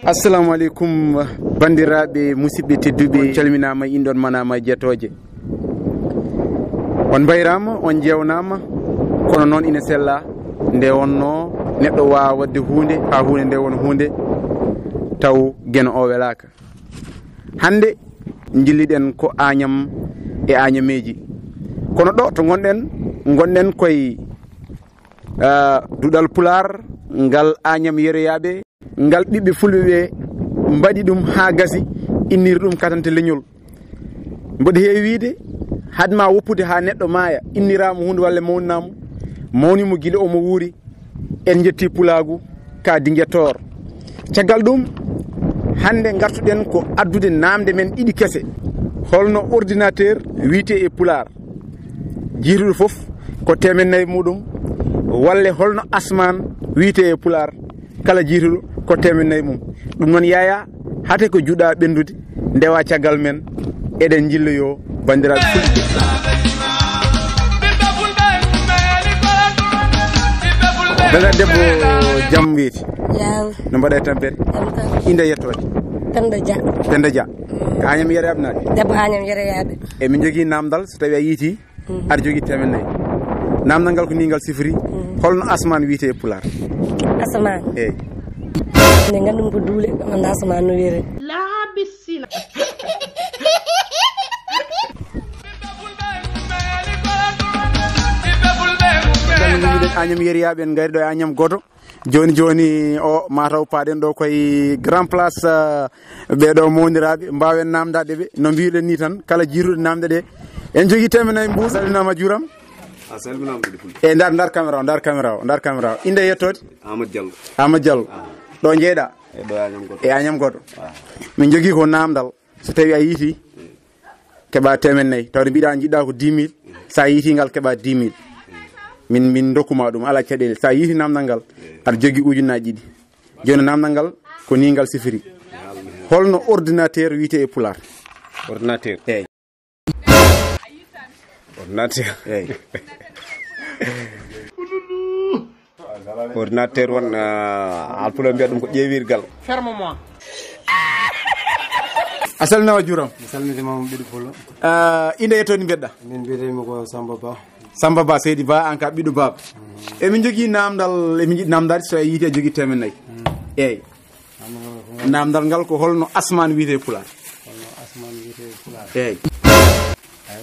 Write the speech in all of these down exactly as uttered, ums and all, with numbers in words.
Assalamu aleykum, banndiraaɓe, musidɓe tedduɓe, on calminaama, inɗon manaama e jettooje. On mbayraama, on jeewnaama, kono noon ina sella nde wonnoo neɗɗo waawa waɗde huunde, haa huunde nde wona huunde, taw geno o welaaka. Hannde njilliɗen ko Añam e Añameeji. Kono ɗo to ngonɗen, ngonɗen koye, ah, duɗal Pulaar ngal Añam Yeroyaaɓe, ngal ɓiɓɓe Fulɓe ɓe mbaɗi ɗum haa gasi, inniri ɗum katante leñol. Mboɗo heewi wiide, hade ma woppude haa neɗɗo maaya, inniraama huunde walla mawninaama, mawnimo gila omo wuuri, en njetti Pulaagu ka Dinguettor. Caggal ɗum, hannde ngartuɗen ko addude naamnde men ɗiɗi kese. Holno ordinateur wiyetee e Pulaar? Jiiruɗo fof ko teemen nayi muɗum, walla holno asmaan wiyetee e Pulaar? Kala jiiruɗo ko teemen nayi mum. Ɗum noon, Yaya, hate ko juɗa ɓenndude, ndewa caggal men, eɗen njilloyo banndiraaɓe Fulɓe. Dada debbo, jam weeti. Jam. No mbaɗa e tampere? Jam tan. Innde e yettoode? Penda Dia. Penda Dia. Ko Añam Yeroyaaɓe naati? Debbo Añam Yeroyaaɓe. E min njogii naamndal, so tawi a yiiti, mhm, aɗa jogii teemen nayi. Naamndal ngal ko ni ngal sifori. Mhm. Holno asmaan wiyetee e Pulaar? Asmaan? Eey. Min nganndi ɗum ko duule, min nganndi asmaan no wiyetee. Laabisina. Añam Yeroyaaɓe, en ngari ɗo e Añam gooto. Jooni jooni o, mataw paaɗen ɗo koye Grand Place, eh, ɓeeɗo mawniraaɓe, mbaawen naamndaade ɓe. No mbiiruɗen ni tan, kala jiiruɗo naamnde ɗe. En njogii teemen nayi mbuuɗu, salminaama, juuraama. A salminaama, mbiɗo Fulɓe. E ndar, ndar caméra o, ndar caméra o, ndar caméra o. Innde e yettoode? Amadou Diallo. Amadou Diallo. Ah. Ɗo njeeɗa? E ɗo e Añam gooto. E Añam gooto. Ah. Min njogii ko naamndal. So tawi a yiiti, keɓa teemen nayi. Tawde mbiɗa njiɗɗa ko dix mille. Sa yiiti ngal keɓa dix mille. Min, min dokkuma ɗum, ala caɗeele. Sa yiiti naamndal ngal, aɗa jogii ujunnaaji ɗiɗi. Jooni naamndal ngal ko ni ngal sifiri. Holno ordinateur wiyetee e Pulaar? Ordinateur? Eey. Ordinateur. Eey. Ordinateur won, ah, Haalpulaar mbiya ɗum ko ƴeewirgal. Ferme-moi. A salminaama, juuraama. Mi salmitiima, mbiɗo Fulɓe. Ah, innde e yettoode mbiɗɗa? Min mbiyetee-mi ko Samba Ba. Samba Ba, seydi Ba, an ka ɓiɗɗo baaba. Mm. Emin njogii naamndal, emin njiɗi naamndaade so a yiiti a jogii teemen nayi. Mm. Eey. Naamndal ngal ko holno asmaan wiyetee e Pulaar? Holno asmaan wiyetee e Pulaar? Eey. Ay,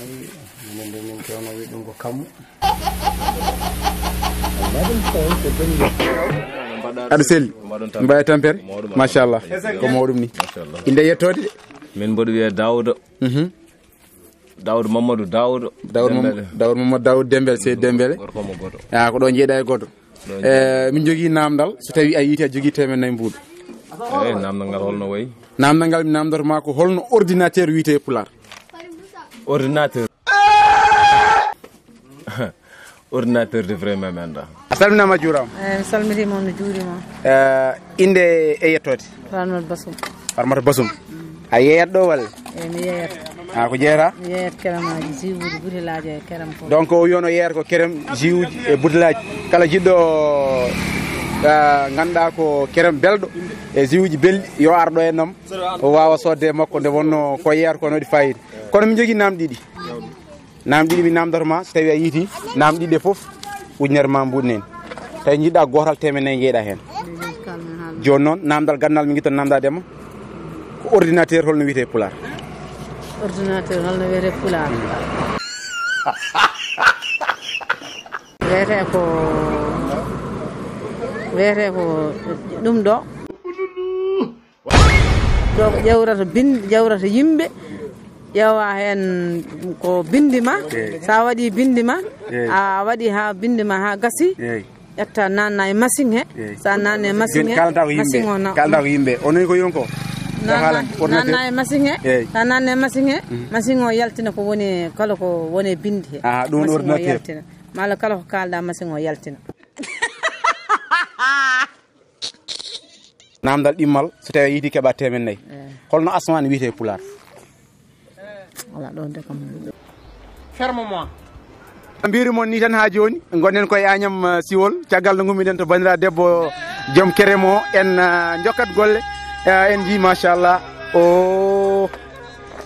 minen de min kewno wiide ɗum ko kammu. Aɗa selli? Mbaɗa tampere? Machallah. Ko mawɗum ni. Machallah. Innde e yettoode de? Min mboɗo wiyee Daawuda. Mhm. Daawuda Mamadou, Daawuda. Daawuda Mam-, Dembele. Daawuda Mamadou, Daawuda Dembele, Seydi Dembele. Gorko mo gooto. Ah, ko ɗo njeeɗa e gooto. Ɗo njeeɗa. Eh, min njogii naamndal, so tawi a yiiti a jogii teemen nayi mbuuɗu. Eey, naamndal ngal holno wayi? Naamndal ngal mi naamndoto ma ko holno ordinateur wiyetee e Pulaar? Ordinateur. Ordinateur de vraiment mi anndaa. A salminaama, a juuraama. Eh, mi salmitiima, mi juuriima. Eh, innde e yettoode? Farmata Basum. Farmata Basum. A yeeyat ɗo walla? Eh, mi yeeyat. Ah, ko jeeyata? Mi yeeyat keremaaji, jiwuuji, butelaaji e kerem fof. Donc, o wiyono yeeyata ko kerem, jiwuuji e butelaaji. Kala jiɗɗo, ah, ngannduɗaa ko kerem belɗo e jiwuuji belɗi, yo ar ɗo e nam. O waawa soodde e makko nde wonnoo ko yeeyata ko no waɗi faayiida. Kono mi jogii naamɗe ɗiɗi. Naamɗe ɗiɗi mi naamndoto ma, so tawi a yiiti naamɗe ɗiɗi ɗe fof, ujunere ma mbuuɗu nani. Tawi njiɗɗa gootal, teemen nayi njeeɗa heen. Jooni noon, naamndal gannal mi ngiɗto naamndaade ma, ko ordinateur holno wiyetee e Pulaar? Ordinateur holno wiyetee e Pulaar? Wiyetee ko, wiyetee ko ɗum ɗo. Ɗo ko ƴewrata bin-, ƴewrata yimɓe, ƴeewa heen ko binndi ma. Eey. So a waɗii binndi ma, eey, a waɗii haa binndi ma haa gasi, eey, ƴetta nanna e masiŋ he. Eey. So a nanni e masiŋ he, jooni kaalata ko yimɓe, masiŋ o na-, kaalata ko yimɓe. O nani ko yonko? Nanna, nanna e masiŋ he. Eey. So a nanni e masiŋ he, mhm, masiŋ o yaltina ko woni, kala ko woni e binndi he. Ah, ɗum woni ordinateur. Masiŋ o yaltina. Malla kala ko kaalɗa, masiŋ o yaltina. Namdal ɗimmal, so tawi a yiiti keɓa temen nayyi. Holno asman wiyete e pulaar? Ala ɗon de kam. Ferme-moi. Mbiri mon ni tan ha joni, gonen koye Agnam, uh, Siwol, caggal nde gummiɗen to bandira debbo joom kerem o, en, uh, jokkat golle, uh, en ji machallah. O,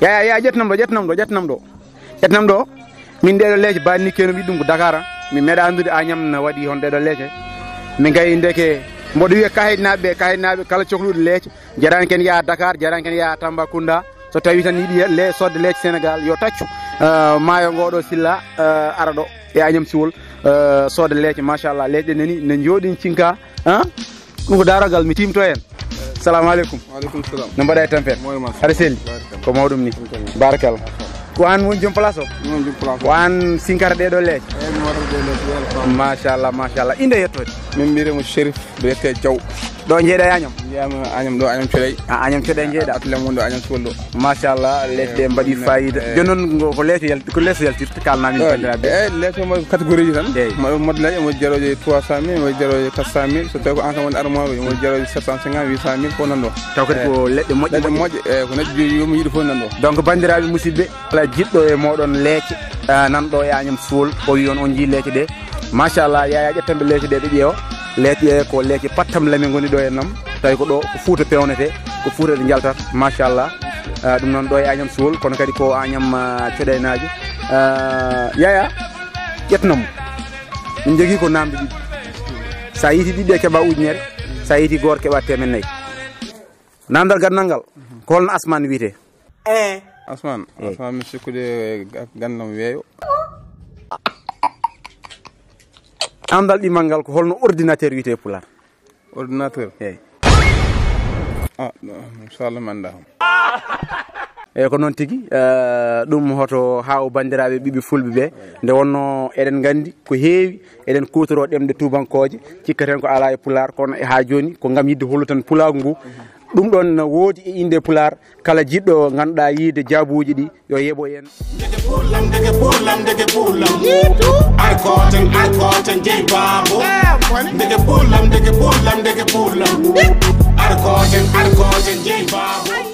ya, ya, ya, ƴettanam ɗo, ƴettanam ɗo, ƴettanam ɗo, ƴettanam ɗo. Min ɗeɗo leece banni keno ɓiɗɗum ko Dakar, mi meeɗa andude Agnam na waɗi hon ɗeɗo leece. Min kay ndeke mboɗo wiya Kahayɗinaaɓe, Kahayɗinaaɓe kala cohluɗo leece, jarani ken yaha Dakar, jarani ken yaha Tambacounda. So tawi tan yiɗi le-, sodde leece Sénégal, yo taccu, uh, maayo ngoɗo Silla, uh, ara ɗo e Agnam Siwol, uh, sodde leece, machallah, leece ɗe nani, ne jooɗi cinka, ha? Ɗum ko darogal, mi timto hen. Salamu aleykum. Waaleykum salam. No mbaɗa e tampere? Moƴƴo ma. Aɗa selli? Barikalla. Ko mawɗum ni. Barikalla. Barikalla. Ko an woni joom place o? Min woni joom place o. Ko an sinkata ɗeɗo leece? Eyi, mi waɗata ɗeɗo leece, welcome. Machallah, machallah. Innde e yettode? Min mbiyetee mo Chérif, mbiyetee Diaw. Ɗo jeeɗa e Agnam? Mbiyami Agnam ɗo, Agnam Coɗay. A, Agnam Coɗay jeeɗa? Atelier mum ɗo, Agnam Suwol ɗo. Machallah, leece ɗe mbaɗi fayida. Eyi. Jooni noon ko, ko leece yal-, ko leece yaltirta, kalna min bandiraɓe. Eyi, leece mo catégorie ji tan. Eyi. Mo-, modèle aji, mo jarooji trois cent mille, mo jarooji quatre cent mille. So tawi ko an kam woni armoire, mo jarooji sept cent cinquante, huit cent mille, fof nan ɗo. Taw kadi ko leɗɗe moƴƴe. Leɗɗe moƴƴe, eyi, ko neɗɗo joyi, yo mo yiɗi fof nan ɗo. Donc, bandiraɓe musidɓe, kala jiɗɗo e moɗon leece, ah, nan ɗo e Agnam Suwol, o wi on, on jii leece ɗe. Machallah, yaya ƴettanɓe leece ɗe, ɓe ƴeewa. Leece ɗe ko leece pattam lame ngoni ɗo e nam. Tawi ko ɗo ko Fuuta pewnete, ko Fuuta ɗe jaltata. Machallah. Ah, ɗum noon ɗo e Agnam Suwol, kono kadi ko Agnam, ah, Coɗaynaajo. Ah, yaya, ƴettanam mo. Min jogii ko namde ɗiɗi. Sa yiiti ɗiɗi e keɓa ujunere, sa yiiti goto keɓa temen nayyi. Namdal gandal ngal, ko holno asman wiyete? Eh. Asman, eh. Asman mi sikkude ga-, gandam weeyo. Namdal ɗimmal ngal ko holno ordinateur wiyete e pulaar? Ordinateur? Eyi. Ah, ɗo, inchallah mi annda. Eyi, ko noon tigi, eh, ɗum hoto haa o banndiraaɓe ɓiɓɓe fulɓe ɓe. Nde wonno eɗen nganndi ko heewi, eɗen kuutoroo ɗemɗe tuubankooje, cikkaten ko alaa e pulaar, kono e haa jooni ko ngam yiɗde hollude tan pulaagu ngu. Ɗum ɗoon no woodi e innde pulaar, kala jiɗɗo ngannduɗaa yiide jaabuuji ɗi, yo yeɓo en. Ndeke pullam, ndeke pullam, ndeke pullam. Ar kooten, ar kooten, jey baabo. Ndeke pullam, ndeke pullam, ndeke pullam. Ar kooten, ar kooten, jey baabo.